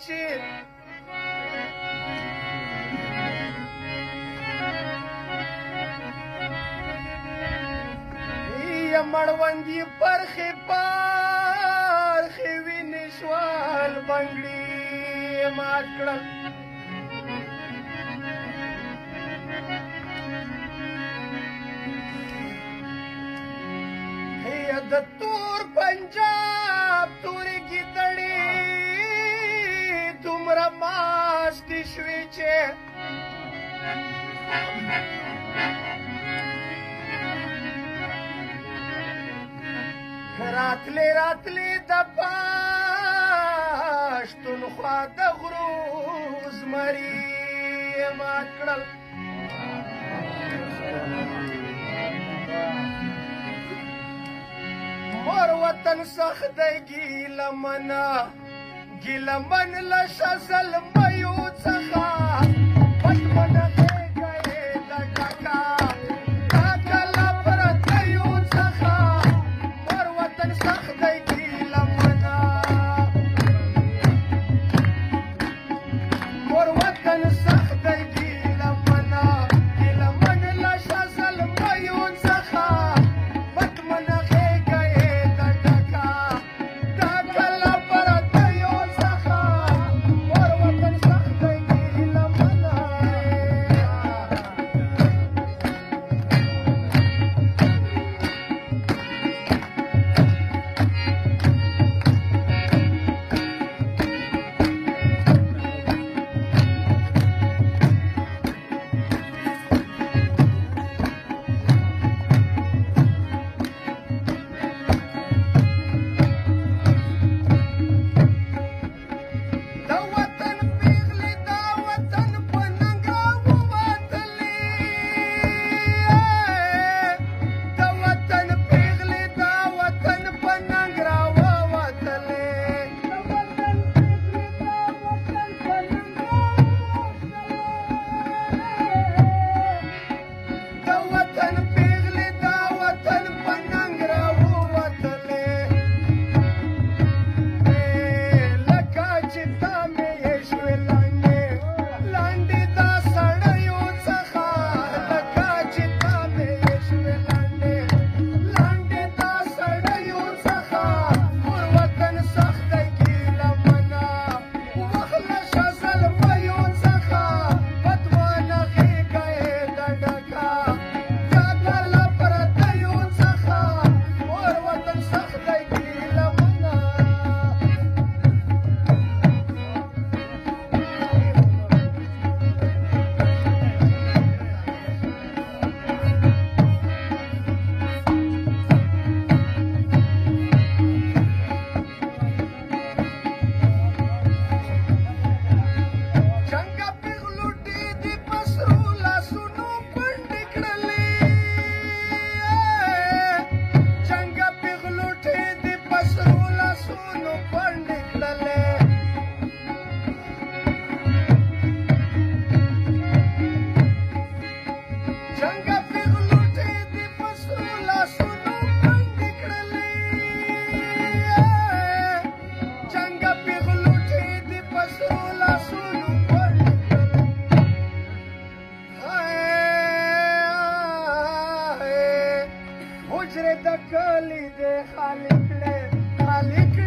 چې مړوندي پرخې پرخې وینې شول بنګړي مات کړل. د تور پنجاب تورې ګیدړې دومره ماستې شوې چې راتلې راتلې د پښتونخوا د غرو زمري مات کړل. مور وطن سخت دی ګیله منه، ګیله من له ښه زلمیو څخه پتمنه غېږه یې ده ډکه، ډکه له پردیو څخه. مور وطن سخت دی ګیله منه، مور وطن سخت دی ګیله منه، ګیله من له ښه زلمیو څخه پتمنه غېږه یې ده ډکه، ډکه له پردیو څخه. مور وطن سخت دی ګیله منه. د وطن پیغلې د وطن په ننګ راووتلې، د وطن پیغلې د وطن په ننګ راووتلې، د وطن پیغلې د وطن په ننګ راووتلې، د وطن پیغلې د وطن په ننګ راووتلې. لکه چې تا مې یې شوې لاندې لاندې د سړیو څخه، لکه چې تا مې یې شوې لاندې لاندې د سړیو څخه. مور وطن سخت دی ګیله منه، وخله ښه زلمیو څخه پتمانه غېږه یې ده ډکه، ډکه له پردیو څخه. مور وطن سخت دی ګیله منه. څنګه پیغلوټې دي په سرو لاسونو کونډې کړلې، څنګه پیغلوټې دي په سرو لاسونو کونډې کړلې، څنګه پیغلوټې دي په سرو لاسونو کونډې کړلې، څنګه پیغلوټې دي په سرو لاسونو کونډې کړلې. هاي حجرې د کلي دې خالي کړې، خالي کړې.